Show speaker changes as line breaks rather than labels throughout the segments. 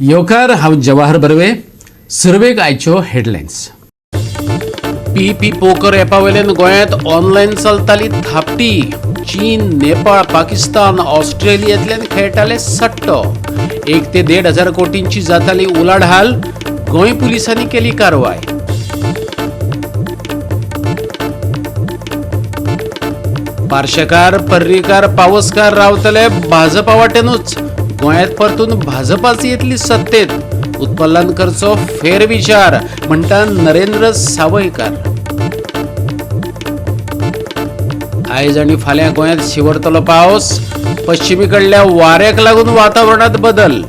येवकार, हांव जवाहर बर्वे. सुरवेक आयच्यो हेडलायन्स. पीपी पोकर ॲपा वयल्यान गोंयांत ऑनलायन चलताली थापटी. चीन, नेपाळ, पाकिस्तान, ऑस्ट्रेलियेंतल्यान खेळटाले सट्टो. 1 ते 1.5 हजार कोटींची जाताली उलाढाल. गोंय पुलिसांनी केली कारवाय. पार्शेकार, पर्रीकार, पावसकार रावतले भाजपा वाटेनूच. गोंयांत परतून भाजपाच येतली सत्तेत. उत्पल्लान करचो फेरविचार म्हणटा नरेंद्र सावयकार. आयज आनी फाल्यां गोंयांत शिंवरतलो पावस. पश्चिमी कडल्या वाऱ्याक लागून वातावरणांत बदल.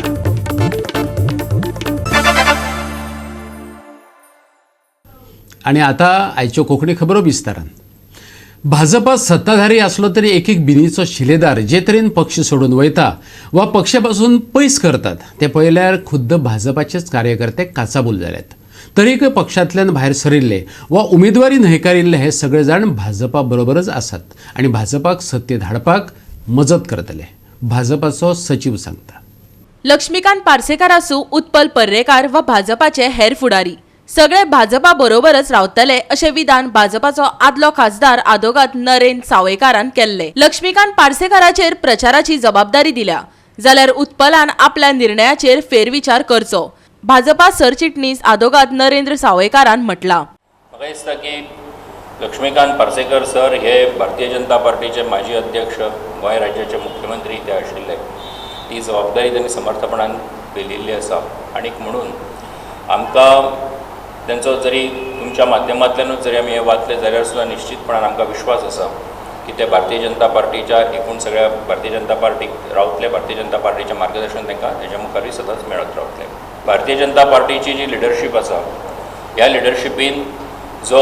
आनी आतां आयच्यो कोंकणी खबरो विस्तारान. भाजपा सत्ताधारी आसलो तरी एक एक बिनीचो शिलेदार जे तरेन पक्ष सोडून वयता वा पक्षा पासून पयस करतात ते पळयल्यार खुद्द भाजपाचेच कार्यकर्ते काचाबूल जाल्यात. तरीकय पक्षांतल्यान भायर सरिल्ले वा उमेदवारी न्हयकारिल्ले हे सगळे जाण भाजपा बरोबरच आसात आनी भाजपाक सत्तेत हाडपाक मजत करतले, भाजपाचो सचीव सांगता.
लक्ष्मीकांत पार्सेकार आसूं, उत्पल पर्रेकार वा भाजपाचे हेर फुडारी, सगळे भाजपा बरोबरच रावतले अशें विधान भाजपाचो आदलो खासदार आदोगाद नरेंद्र सावयकारान केल्ले. लक्ष्मीकांत पार्सेकाराचेर प्रचाराची जबाबदारी दिल्या जाल्यार उत्पलान आपल्या निर्णयाचेर फेरविचार करचो, भाजपा सरचिटणीस आदोगाद नरेंद्र सावयकारान म्हटलां.
म्हाका दिसता की लक्ष्मीकांत पार्सेकर सर हे भारतीय जनता पार्टीचे माजी अध्यक्ष, गोंय राज्याचे मुख्यमंत्री ते आशिल्ले. ती जबाबदारी तांणी समर्थपणान पेलिल्ली आसा आनीक म्हणून आमकां तेंचो जरी तुमच्या माध्यमांतल्यानूच जरी आमी हें वाचलें जाल्यार सुद्दां निश्चितपणान आमकां विश्वास आसा की ते भारतीय जनता पार्टीच्या एकूण सगळ्या भारतीय जनता पार्टीक रावतले. भारतीय जनता पार्टीचें मार्गदर्शन तांकां हेच्या मुखारूय सदांच मेळत रावतलें. भारतीय जनता पार्टीची जी लिडरशीप आसा, ह्या लिडरशिपीन जो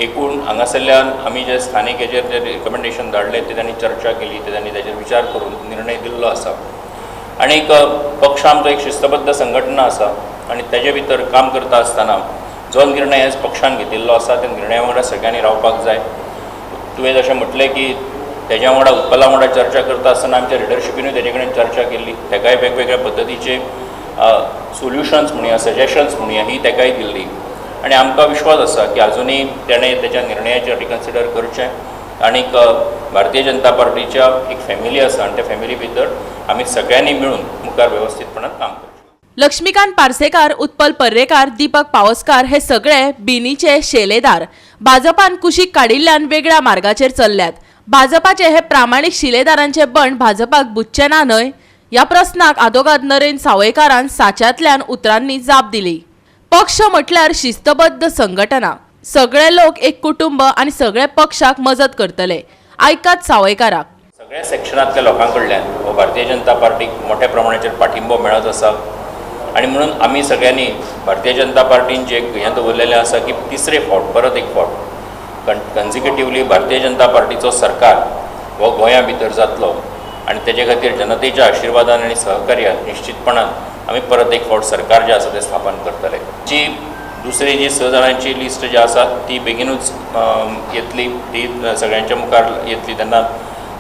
एकूण हांगासरल्यान आमी जे स्थानीक हेजेर जे रिकमेंडेशन धाडले ते तांणी चर्चा केली, ते तांणी ताजेर विचार करून निर्णय दिल्लो आसा. आनीक पक्ष आमचो एक शिस्तबद्ध संघटना आसा आनी तेजे भितर काम करता आसतना जो निर्णय आज पक्षान घेतिल्लो आसा त्या निर्णया वांगडा सगळ्यांनी रावपाक जाय. तुवें जशें म्हटलें की तेज्या वांगडा उत्पला वांगडा चर्चा करता आसतना आमच्या लिडरशिपीनूय तेजे कडेन चर्चा केल्ली. तेकाय वेगवेगळ्या पद्दतीचे सोल्युशन्स म्हणुया, सजेशन्स म्हणुया, ही तेकाय दिल्ली आनी आमकां विश्वास आसा की आजुनूय तेणें तेज्या निर्णयाचेर रिकन्सिडर करचें आनीक भारतीय जनता पार्टीच्या एक फॅमिली आसा आनी त्या फॅमिली भितर आमी सगळ्यांनी मेळून मुखार वेवस्थीतपणान काम करचें.
लक्ष्मीकांत पार्सेकार, उत्पल पर्रेकार, दीपक पावसकार हे सगळे बिनीचे शेलेदार भाजपान कुशीक काडिल्ल्यान वेगळ्या मार्गाचेर चल्ल्यात. भाजपाचे हे प्रामाणीक शिलेदारांचे बंड भाजपाक बुजचे ना न्हय? ह्या प्रस्नाक आदोगाद नरेंद्र सावयकारान साच्यांतल्यान उतरांनी जाप दिली. पक्ष म्हटल्यार शिस्तबद्ध संघटना, सगळे लोक एक कुटुंब आनी सगळे पक्षाक मजत करतले. आयकात सावयकाराक.
सगळ्या सेक्शनांतल्या लोकां कडल्यान हो भारतीय जनता पार्टीक मोठ्या प्रमाणाचेर पाठिंबो मेळत आसा आनी म्हणून आमी सगळ्यांनी भारतीय जनता पार्टीन जे हें दवरलेलें आसा की तिसरे फावट परत एक फावट कन्सिक्युटिवली भारतीय जनता पार्टीचो सरकार हो गोंया भितर जातलो आनी तेजे खातीर जनतेच्या आशिर्वादान आनी सहकार्यान निश्चितपणान आमी परत एक फावट सरकार जें आसा तें स्थापन करतले. जी दुसरी जी 6 जाणांची लिस्ट जी आसा ती बेगिनूच येतली, ती सगळ्यांच्या मुखार येतली. तेन्ना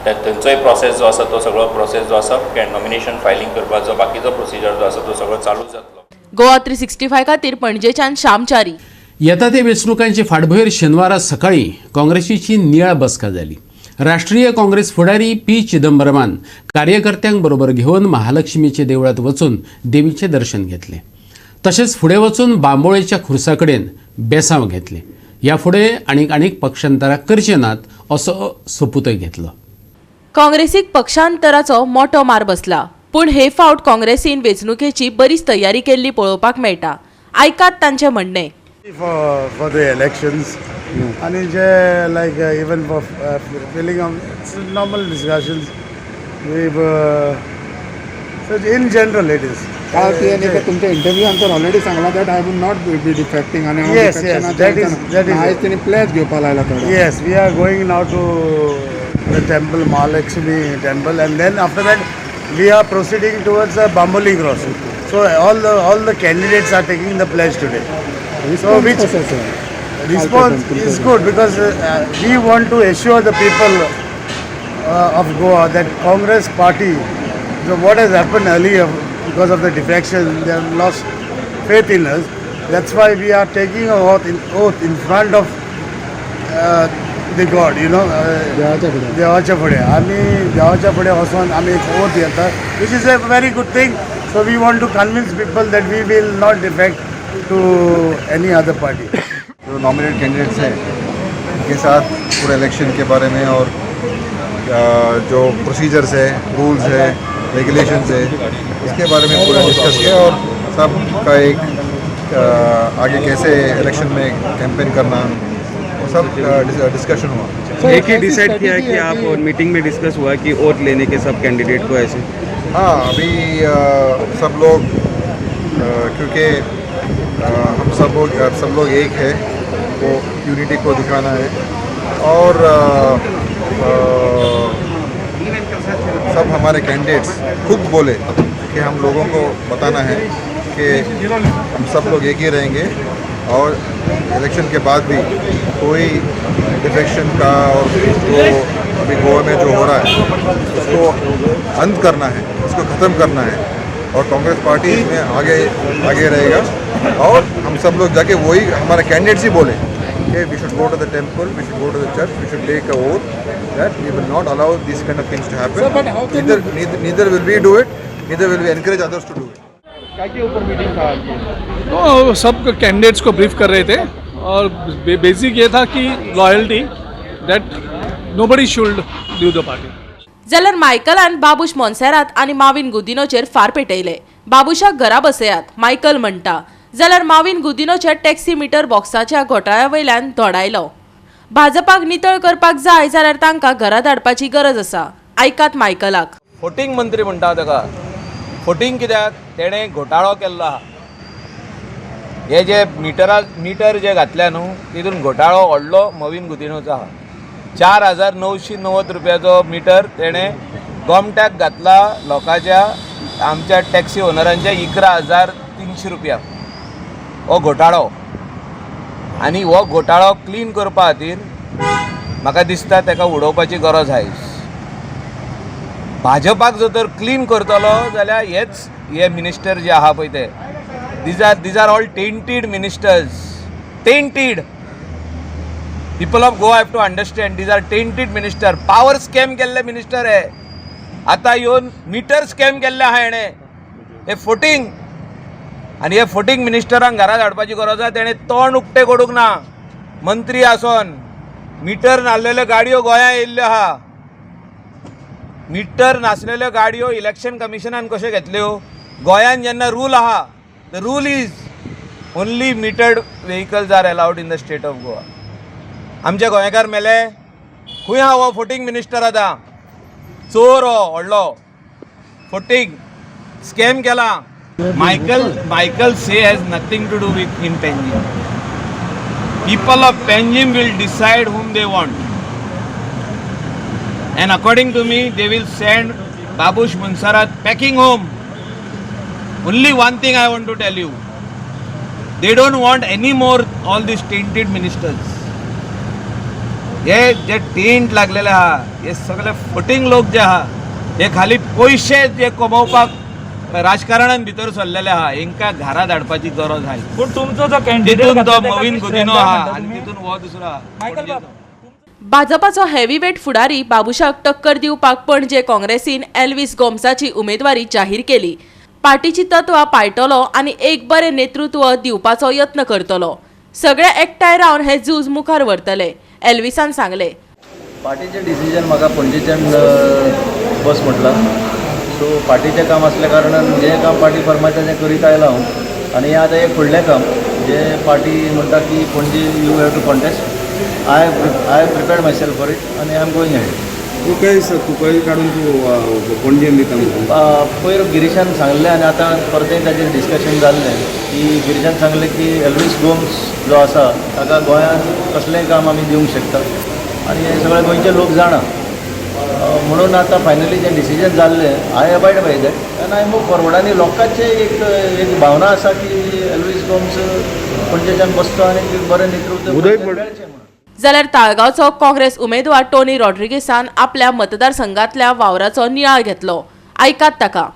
थंयचोय प्रोसेस जो आसा तो सगळो प्रोसेस जो आसा नॉमिनेशन फायलींग करपाचो बाकीचो प्रोसिजर जो आसा तो सगळो चालू जातलो.
गोवा 365 खातीर पणजेच्यान श्यामचारी.
येता ते वेंचणुकांचे फाटभुंयेर शेनवारा सकाळी काँग्रेसीची नियाळ बसका जाली. राष्ट्रीय काँग्रेस फुडारी पी चिदंबरमान कार्यकर्त्यांक बरोबर घेवन महालक्ष्मीचे देवळात वचून देवीचें दर्शन घेतलें. तशेंच फुडें वचून बांबोळेच्या खुर्सा कडेन बेसांव घेतलें. ह्या फुडें आनीक आनीक पक्षांतरां करचे नात असो सोपुतय घेतलो.
काँग्रेसीक पक्षांतराचो मोटो मार बसला, पूण हे फावट काँग्रेसीन वेंचणुकेची बरीच तयारी केल्ली पळोवपाक मेळटा. आयकात तांचें म्हणणें.
For the elections आणि जे like even for filling of normal discussions we in general it is.
काल ती तुमच्या इंटरव्यू आमच्यार ऑलरेडी सांगला that I will not be defecting आनी
Yes, yes, that is
आयज तेणी प्लॅज घेवपाक लायला थोडो.
Yes, we are going now to the temple, Mahalakshmi temple, and then after that we are proceeding towards the Bamboli cross. So all the candidates are taking the pledge today. So which response is good because we want to assure the people of Goa that Congress party, so what has happened earlier because of the defection they have lost faith in us. That's why we are taking a oath in front of the God.
देवाच्या फुडें.
देवाच्या फुडें, आमी देवाच्या फुडें वचोन आमी एक oath घेता, which is a very good thing. So we want to convince people that we will not defect to any other party.
जो नॉमिनेट कैंडिडेट्स हैं उनके साथ पूरे इलेक्शन के बारे में और जो प्रोसीजर्स है, रूल्स है, रेगुलेशंस है, इसके बारे में पूरा डिस्कस किया और सब का एक आगे कैसे इलेक्शन में कैंपेन करना, वो सब डिस्कशन हुआ.
एक ही डिसाइड किया कि आप मीटिंग में डिस्कस हुआ कि वोट लेने के सब कैंडिडेट को ऐसे?
हाँ, अभी सब लोग, क्योंकि हम सब लोग एक है, वो यूनिटी को दिखाना है और सब हमारे कैंडिडेट्स खुद बोले कि हम लोगों को बताना है कि हम सब लोग एक ही रहेंगे और इलेक्शन के बाद भी कोई डिफेक्शन का और जो अभी गोवा में जो हो रहा है, उसको अंत करना है, उसको ख़त्म करना है और कांग्रेस पार्टी इसमें आगे आगे रहेगा और हम सब लोग जाके वही हमारे कैंडिडेट्स ही बोले कि we should go to the temple, we should go to the church, we should take a oath that we will not allow this kind of things to happen. Neither neither will we do it, neither will we encourage others to do it.
तो सब candidates को brief कर रहे थे और basic ये था कि loyalty, that nobody should leave the party.
जाल्यार मायकलान बाबूश मोन्सेरात आनी माविन गुदिनोचेर फार पेटयले. बाबूशाक घरा बसयात, मायकल म्हणटा, जाल्यार माविन गुदिनोच्या टॅक्सी मिटर बॉक्साच्या घोटाळ्या वयल्यान धोडायलो. भाजपाक नितळ करपाक जाय जाल्यार तांकां घरा धाडपाची गरज आसा. आयकात मायकलाक.
फोटींग मंत्री म्हणटा ताका. फोटींग कित्याक? तेणें घोटाळो केल्लो आहा. हे जे मिटरा मिटर जे घातल्या न्हू, तितून घोटाळो व्हडलो मवीन गुदिनोचो आहा. 4990 रुपयाचो मिटर तेणें गोमट्याक घातला लोकांच्या, आमच्या टॅक्सी ओनरांच्या 11,300 रुपया. हो घोटाळो आनी हो घोटाळो क्लीन करपा खातीर म्हाका दिसता ताका उडोवपाची गरज आयज. भाजपाक जर तर क्लीन करतलो जाल्यार हेच हे मिनिस्टर जे आहा पळय ते, these are all tainted ministers, tainted. People of Goa have to understand, these are tainted minister. Power scam केल्ले मिनिस्टर हे. आतां येवन मिटर स्कॅम केल्ले आहा हेणें. हे फोटींग आनी हे फोटींग मिनिस्टरांक घरा धाडपाची गरज आहा. तेणें तोंड उक्तें करूंक ना मंत्री आसोन. मिटर नासलेल्यो गाडयो गोंया येयल्ल्यो आहा. मिटर नासलेल्यो गाडयो इलेक्शन कमिशनान कश्यो घेतल्यो? गोंयान जेन्ना रूल आहा, the rule is only metered vehicles are allowed in the state of Goa. आमचे गोंयकार मेले. खंय आहा हो फोटींग मिनिस्टर आतां? चोर हो व्हडलो, फोटींग स्कॅम केला. Michael say has nothing to do with in Panjim. People of Panjim will decide whom they want. And according to me, they will send Babush Monserrate packing home. Only one thing I want to tell you. They don't want any more all these tainted ministers. हे जे tent लागलेले आहा, हे सगळे फटींग लोक जे आहा, हे खाली पयशे जे कमोवपाक राजकारणान भितर सरलेले आहा, हेंकां घरा धाडपाची गरज आहा.
पूण तुमचो जो कॅन्डिडेट
तितून तो मवीन गुदिनो आहा आनी तितून हो दुसरो आहा.
मायकल बाब.
भाजपाचो हेवीवेट फुडारी बाबूशाक टक्कर दिवपाक पणजे काँग्रेसीन एल्वीस गोम्साची उमेदवारी जाहीर केली. पार्टीची तत्वां पाळटलो आनी एक बरें नेतृत्व दिवपाचो यत्न करतलो. सगळे एकठांय रावन हे झूज मुखार व्हरतले, एल्विसान सांगले.
पार्टीचें डिसिजन म्हाका पणजेच्यान बस म्हटलां. सो पार्टीचें काम आसल्या कारणान जें काम पार्टी फरमायता तें करीत आयलां हांव आनी हें आतां एक फुडलें काम जें पार्टी म्हणटा की Panaji you have to contest. I have prepared myself for it आनी I am going ahead.
तूं खंय तुकय काडून तूं पणजेन दिता म्हणटा?
पयर गिरीशान सांगलें आनी आतां परतें ताजेर डिस्कशन जाल्लें की गिरीशान सांगलें की एल्वीस गोम्स जो आसा ताका गोंयांत कसलेंय काम आमी दिवंक शकता आनी हें सगळे गोंयचे लोक जाणा. म्हणून आतां फायनली जें डिसिजन जाल्लें, I abide by that and I move forward. आनी लोकांचे एक एक भावना आसा की एल्वीस गोम्स पणजेच्यान बसतो आनी बरें नेतृत्व
उदय
मेळचें म्हणून.
जाल्यार ताळगांवचो काँग्रेस उमेदवार टोनी रॉड्रिगेसान आपल्या मतदारसंघातल्या वावराचो नियाळ घेतलो. आयकात ताका.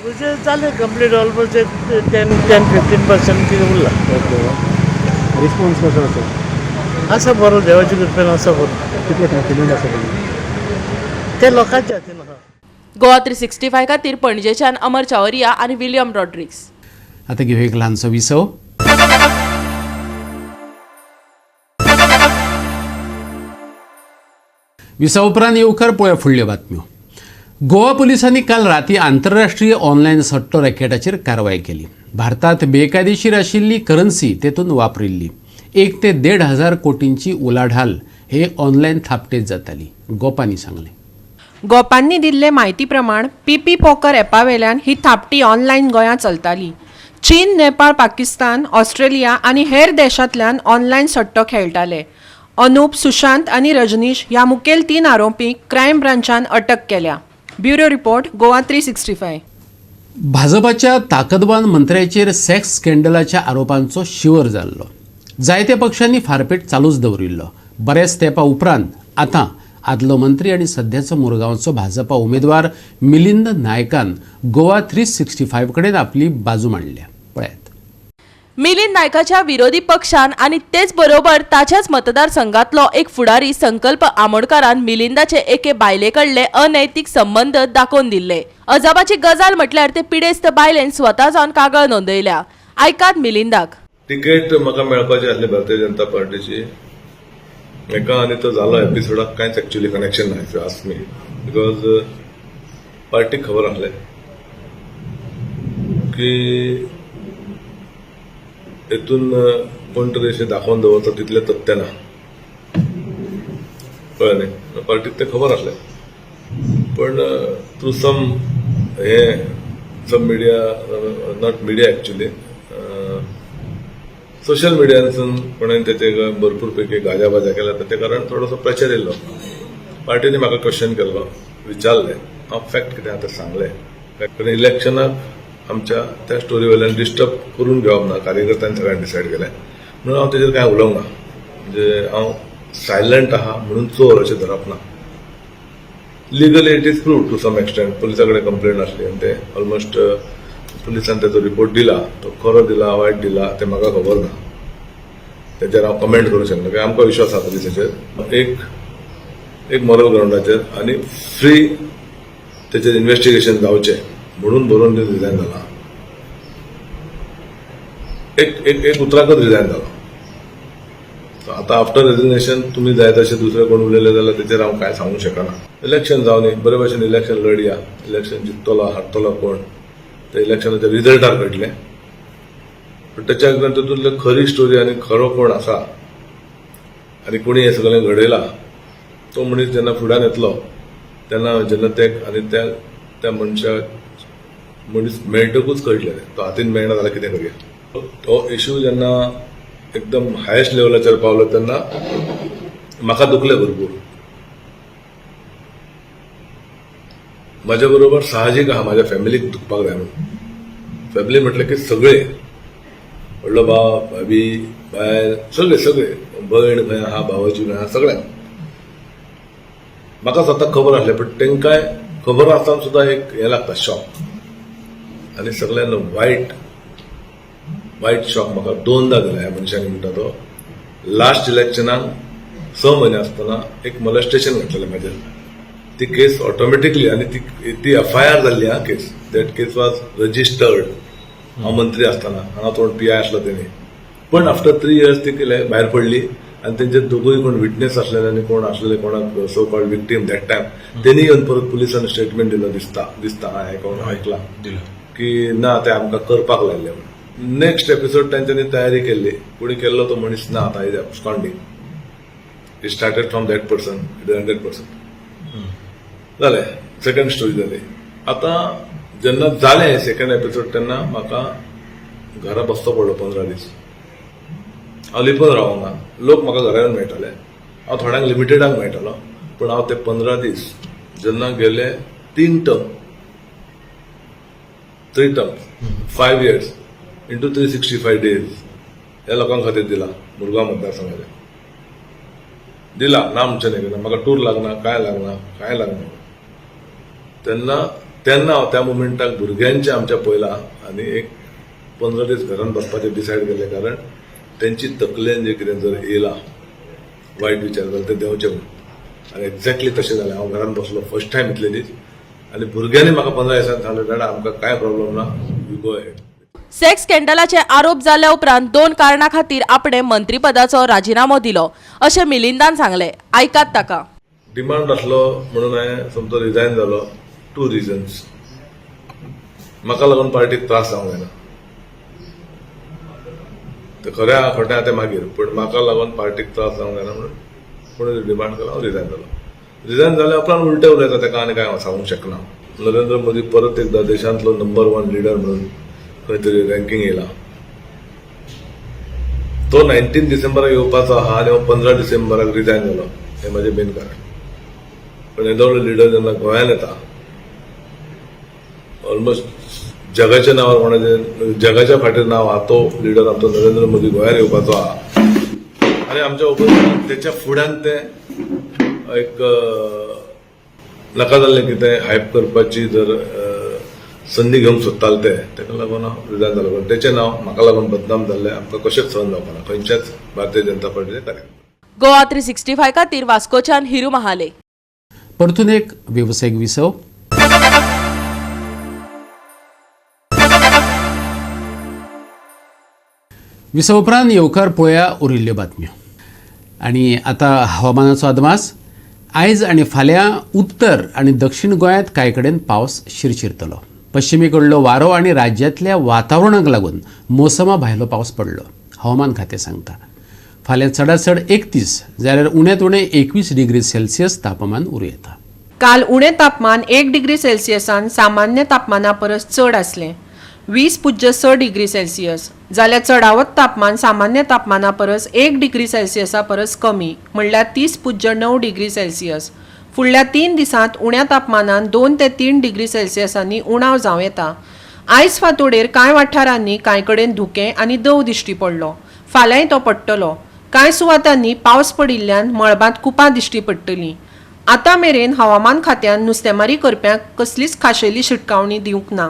म्हणजे जालें कंप्लीट ऑलमोस्ट एक 10-15% कितें उरलां.
ओके, रिस्पॉन्स कसो आसा?
आसा बरो, देवाच्या कृपेन आसा बरो.
कितले कॉन्फिडंट आसा तुमी?
ते लोकांच्या हातीन आसा.
गोवा 365 खातीर पणजेच्यान अमर चावरिया आनी विलियम रॉड्रिग्स.
आतां घेवया एक ल्हानसो विसव. विसा उपरांत येवकार पळोवया फुडल्यो बातम्यो. गोवा पुलिसांनी काल राती आंतरराष्ट्रीय ऑनलायन सट्टो रॅकेटाचेर कारवाय केली. भारतात बेकायदेशीर आशिल्ली करन्सी तेतून वापरिल्ली. 1 ते 1,500 कोटींची उलाढाल हे ऑनलायन थापटेत जाताली, गोपांनी सांगलें.
गोपांनी दिल्ले म्हायती प्रमाण पीपी पॉकर एपावेल्यान ही थापटी ऑनलायन गोंयांत चलताली. चीन, नेपाळ, पाकिस्तान, ऑस्ट्रेलिया आनी हेर देशांतल्यान ऑनलायन सट्टो खेळटाले. अनुप, सुशांत आनी रजनीश ह्या मुखेल 3 आरोपींक क्रायम ब्रांचान अटक केल्या. Bureau report, Goa 365.
भाजपाच्या ताकदवान मंत्र्याचेर सेक्स स्कँडलाच्या आरोपांचो शिवर जाल्लो. जायत्या पक्षांनी फारपेट चालूच दवरिल्लो. बऱ्याच तेंपा उपरांत आतां आदलो मंत्री आनी सद्याचो मुरगांवचो भाजपा उमेदवार मिलिंद नायकान गोवा 365 कडेन आपली बाजू मांडल्या. पळयात.
मिलिंद नायकाच्या विरोधी पक्षान आनी तेच बरोबर ताच्याच मतदारसंघातलो एक फुडारी संकल्प आमोणकारान मिलिंदाचे एके बायले कडले अनैतिक संबंद दाखोवन दिल्ले. अजापाची गजाल म्हटल्यार ते पिडेस्त बायलेन स्वता जावन कागळ नोंदयल्या. आयकात मिलिंदाक.
तिकेट म्हाका मेळपाची आसली भारतीय जनता पार्टीची एका आनी तो जालो एपिसोडाक कांयच एक्चुअली कनेक्शन ना if you ask me, because पार्टीक खबर आसलें की हेतून कोण तरी अशें दाखोवन दवरता तितलें तथ्य ना, कळ्ळें न्ही. पार्टीक तें खबर आसलें, पण थ्रू सम हे some media, not media actually, social मिडियानसून कोणेन तेचे भरपूर पैकी गाजा बाजा केल्या, तेचे कारण थोडोसो प्रेशर येयल्लो. पार्टीनी म्हाका क्वेश्चन केल्लो, विचारलें, हांव फॅक्ट कितें आसा तें सांगलें. कारण इलेक्शनाक आमच्या त्या स्टोरी वयल्यान डिस्टर्ब करून घेवप ना, कार्यकर्त्यांनी सगळ्यांनी डिसायड केलें म्हणून हांव तेजेर कांय उलोवंक ना. म्हणजे हांव सायलंट आहा म्हणून चोर अशें धरप ना. Legally it is prove to some extent. पुलिसा कडेन कंप्लेन आसली आनी ते ऑलमोस्ट पुलिसान तेजो रिपोर्ट दिला, तो खरो दिला वायट दिला तें म्हाका खबर ना, तेजेर हांव कमेंट करूंक शकना, कित्याक आमकां विश्वास आहा पुलिसाचेर. एक मॉरल ग्रावंडाचेर आनी फ्री तेचेर इन्वेस्टिगेशन जावचें म्हणून बरोवन ते रिजायन जाला. एक एक एक उतराकच रिजायन जालो. आतां आफ्टर रेजिग्नेशन तुमी जाय तशें दुसरे कोण उलयले जाल्यार तेचेर हांव कांय सांगूंक शकना. इलेक्शन जावनी बरे भशेन इलेक्शन लढया, इलेक्शन जिखतलो हारतलो कोण ते इलेक्शनाच्या रिजल्टार कळटलें. पण तेच्या तितूंतली खरी स्टोरी आनी खरो कोण आसा आनी कोणी हें सगळें घडयलां तो मनीस जेन्ना फुड्यान येतलो तेन्ना जेन्ना ते आनी त्या त्या मनशाक मनीस मेळटकूच कळटलें, तो हातीन मेळना जाल्यार कितें करया. तो इशू जेन्ना एकदम हायेस्ट लेवलाचेर पावलो तेन्ना म्हाका दुखलें भरपूर. म्हाज्या बरोबर साहजीक आहा म्हाज्या फॅमिलीक दुखपाक जाय म्हणून. फॅमिली म्हटलें की सगळे, व्हडलो भाव, भाभी, बायल, सगळे सगळे, भयण खंय आहा, भावाजी खंय आहा, सगळ्यांक म्हाका स्वता खबर आसलें, पण तेंकांय खबर आसतना सुद्दां एक हें लागता शॉक. आनी सगळ्यांना वायट वायट शॉक म्हाका दोनदा दिला ह्या मनशांनी. म्हणटा तो लास्ट इलेक्शनाक 6 म्हयने आसतना एक मोलेस्टेशन घातलेलें म्हाजेर. ती केस ऑटोमॅटिकली आनी ती एफ I R जाल्ली हा case, that case was registered. हांव मंत्री आसतना हांगा कोण पी I आसलो तेणी, पण आफ्टर 3 इयर्स ती केले भायर पडली आनी तेंचे दोगूय कोण विटनेस आसलेले आनी कोण आसलेले कोणाक so called victim that time तेणी येवन परत पुलिसान स्टेटमेंट दिलो. दिसता दिसता हांवें कोण आयकलां की ना ते आमकां करपाक लायल्ले म्हणून. नेक्स्ट एपिसोड तांच्यांनी तयारी केल्ली, कोणी केल्लो तो मनीस ना आतां, is absconding. It started from that person, it is 100%. जालें, सेकंड स्टोरी जाली. आतां जेन्ना जालें सेकंड एपिसोड तेन्ना म्हाका घरा बसचो पडलो 15 दीस. हांव लिपून रावोंक ना, लोक म्हाका घरा येवन मेळटाले, हांव थोड्यांक लिमिटेडांक मेळटालो, पूण हांव ते 15 दीस जेन्ना गेले 3 term, 3 term, 5 years into 365 days ह्या लोकां खातीर दिला. मुरगांव मतदारसंघाचे दिला ना म्हणचें न्ही, म्हाका टूर लागना, कांय लागना, कांय लागना. तेन्ना तेन्ना हांव त्या मुमेंटाक भुरग्यांचे आमच्या पयला आनी एक 15 दीस घरान बसपाचें डिसायड केलें, कारण तेंची तकलेन जें कितें जर येयला वायट विचार जाल्यार ते देंवचे म्हणून. आनी एक्झॅक्टली तशें जालें. हांव घरान बसलो फर्स्ट टायम इतले दीस आनी भुरग्यांनी म्हाका 15 दिसांनी सांगलें, डॅडा आमकां कांय प्रॉब्लम ना, you go ahead.
Sex स्कॅन्डलाचे आरोप जाल्या उपरांत 2 कारणां खातीर आपणे मंत्रीपदाचो राजिनामो दिलो अशें मिलिंदान सांगलें. आयकात ताका.
डिमांड आसलो म्हणून हांवें समजो रिजायन जालो. 2 रिजन्स, म्हाका लागून पार्टीक त्रास जावंक जायना, ते खरें आहा खोटें आहा तें मागीर, पूण म्हाका लागून पार्टीक त्रास जावंक जायना म्हणून कोणी डिमांड केलो, हांव रिजायन जालो. रिजायन जाल्या उपरांत उलटें उलयता ताका आनी कांय हांव सांगूंक शकना. नरेंद्र मोदी परत एकदा देशांतलो नंबर 1 लिडर म्हणून खंय तरी रँकींग येयला. तो 19 डिसेंबराक येवपाचो आहा आनी हांव 15 डिसेंबराक रिजायन जालो, हें म्हाजें मेन कारण. पण येदो व्हडलो लिडर जेन्ना गोंयांत येता, ऑलमोस्ट जगाच्या नांवार कोणाचें जगाच्या फाटीर नांव आहा, तो लिडर आमचो नरेंद्र मोदी गोंयांत येवपाचो आहा आनी आमच्या ओपोजिशन तेच्या फुड्यान ते एक नाका जाल्लें कितें हायप करपाची जर संदी घेवंक सोदताले ते, ताका लागून हांव रिजायन जालो. पण तेचें नांव म्हाका लागून बदनाम जाल्लें आमकां कशेंच सहन जावपाना खंयच्याच भारतीय जनता पार्टीचे कार्यकर्ते.
गोवा 365 खातीर वास्कोच्यान हिरू महाले.
परतून एक वेवसायीक विसव. विसव उपरांत येवकार पळोवया उरिल्ल्यो बातम्यो. आनी आतां हवामानाचो अदमास. आयज आनी फाल्यां उत्तर आनी दक्षिण गोंयांत कांय कडेन पावस शिरशिरतलो. पश्चिमे कडलो वारो आनी राज्यांतल्या वातावरणाक लागून मोसमा भायलो पावस पडलो, हवामान खातें सांगता. फाल्यां चडांत चड 31 जाल्यार उण्यांत उणें 21 डिग्री सेल्सियस तापमान उरूं येता.
काल उणें तापमान 1 डिग्री सेल्सियसान सामान्य तापमाना परस चड आसलें, 20.6 डिग्री सेल्सियस, जाल्यार चडावत तापमान सामान्य तापमाना परस 1 डिग्री सेल्सियसा परस कमी म्हणल्यार 30.9 डिग्री सेल्सियस. फुडल्या 3 दिसांत उण्या तापमानान 2 ते 3 डिग्री सेल्सियसांनी उणाव जावं येता. आयज फांतोडेर कांय वाठारांनी कांय कडेन धुकें आनी दंव दिश्टी पडलो. फाल्यांय तो पडटलो. कांय सुवातांनी पावस पडिल्ल्यान मळबांत कुपां दिश्टी पडटलीं. आतां मेरेन हवामान खात्यान नुस्तेमारी करप्यांक कसलीच खाशेली शिटकावणी दिवंक ना.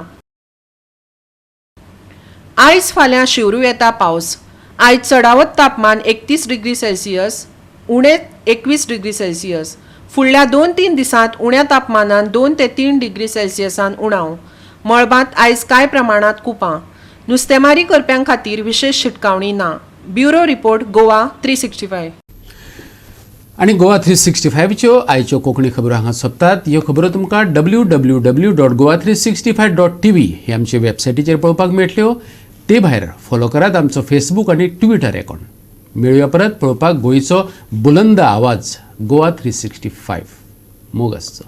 आयज फाल्यां शिवरू येता पावस. आयज चडावत तापमान 31 डिग्री सेल्सियस, उणें 21 डिग्री सेल्सियस. फुडल्या 2-3 दिसांत उण्या तापमानान 2 ते 3 डिग्री सेल्सियसान उणाव. मळबांत आयज कांय प्रमाणांत कुपां. नुस्तेमारी करप्यां खातीर विशेश शिटकावणी ना. Bureau report, Goa 365.
आनी गोवा 365च्यो आयच्यो कोंकणी खबरो हांगा सोंपतात. ह्यो खबरो तुमकां www.goa365.tv हे आमचे वेबसायटीचेर पळोवपाक मेळटल्यो. ते भायर फॉलो करात आमचो फेसबूक आनी ट्विटर अकावंट. मेळुया परत पळोवपाक गोंयचो बुलंद आवाज गोवा 365. मोग आसचो.